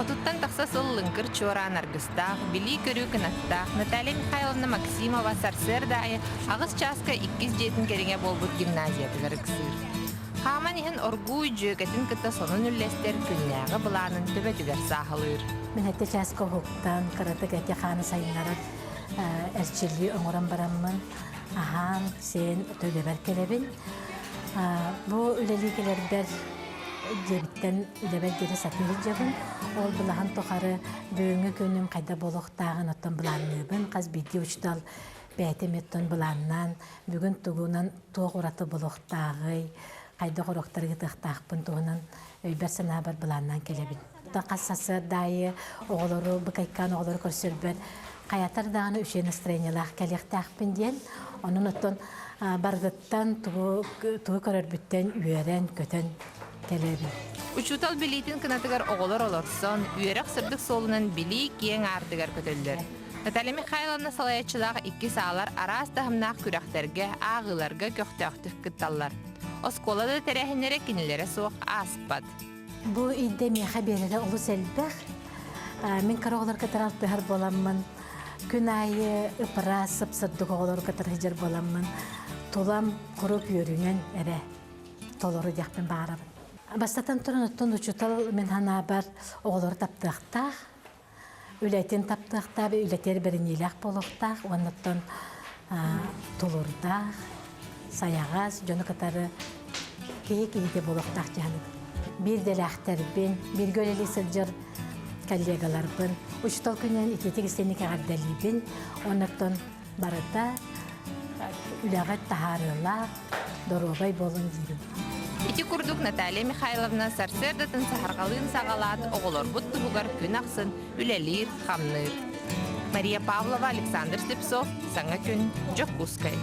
Отуттан тахса сыл лыҥкыр чуораан аргыстаах, билии-көрүү кынаттаах Наталья Михайловна Максимова сарсыарда аайы аҕыс чааска иккис дьиэтин кэриҥэ буолбут гимназиятыгар ыксыыр. Хааман иһэн оргууй дьүөгэтин кытта сонун үллэстэр күннээҕи былаанын төбөтүгэр сааһылыыр. Мин эти чааска уһуктан, кыратык эти-хааны сайыннарар эрчиллии оҥорон бараммын, аһаан, сиэн төлөбөр кэлэбин. Бу үлэлии кэлэрбэр дьиэбиттэн үлэбэр диэри сатыы сылдьабын. Ол былаһын тухары бүгүҥҥү күнүм хайдах буолуохтааҕын оттон былаанныыбын. Хас биирдии учуутал бэйэтэ эмиэ оттон былааннаан бүгүн тугунан туох ураты буолуохтааҕый, хайдах уруоктары ыытыахтаахпын туһунан өйбөр-санаабар былааннаан кэлэбин. Хас сарсыарда аайы оҕолору быкайкаан оҕолору көрсөрбөр хайатар даҕаны үчүгэй настроениелаах кэлиэхтээхпин диэн. Онон оттон барытыттан тугу тугу көрөрбүттэн үөрэн-көтөн кэлэбин. Учуутал билиитин кынатыгар оҕолор олорсон, үөрэх сырдык суолунан билии киэҥ аартыгар көтөллөр. Наталья Михайловна салайааччылаах иккис аалар араас таһымнаах күрэхтэргэ, ааҕыыларга көхтөөхтүк кытталлар. Оскуола да тэрээһиннэрэ кинилэрэ суох ааспат. Бу идэ миэхэ биэрэрэ олус элбэх. Мин кыра оҕолорго кытары алтыһар буоламмын, күн аайы ып-ыраас, сып-сырдык оҕолору кытары сылдьар буоламмын, тулам куруук үөрүүнэн эрэ толору диэхпин баҕарабын. Бастатан туран, оттон учуутал мин санаабар оҕолору таптыахтаах, үлэтин таптыахтаах, үлэтигэр бэриниилээх буолуохтаах уонна оттон тулуурдаах, сайаҕас, дьону кытары киһи киһитэ буолуохтаах дьаһаныбын. Биир дэлээхтэрбин, бииргэ үлэлии сылдьар коллегаларбын учуутал күнүнэн итиитик истиҥник эҕэрдэлиибин. Оннуттан барыта үлэҕит таһаарыылаах, доруобай буолун диибин. Ити курдук Наталья Михайловна сарсыардатын саһарҕалыын саҕалаат оҕолорбут туһугар күн ахсын үлэлиир-хамныыр. Мария Павлова, Александр Слепцов, Саҥа күн, Дьокуускай.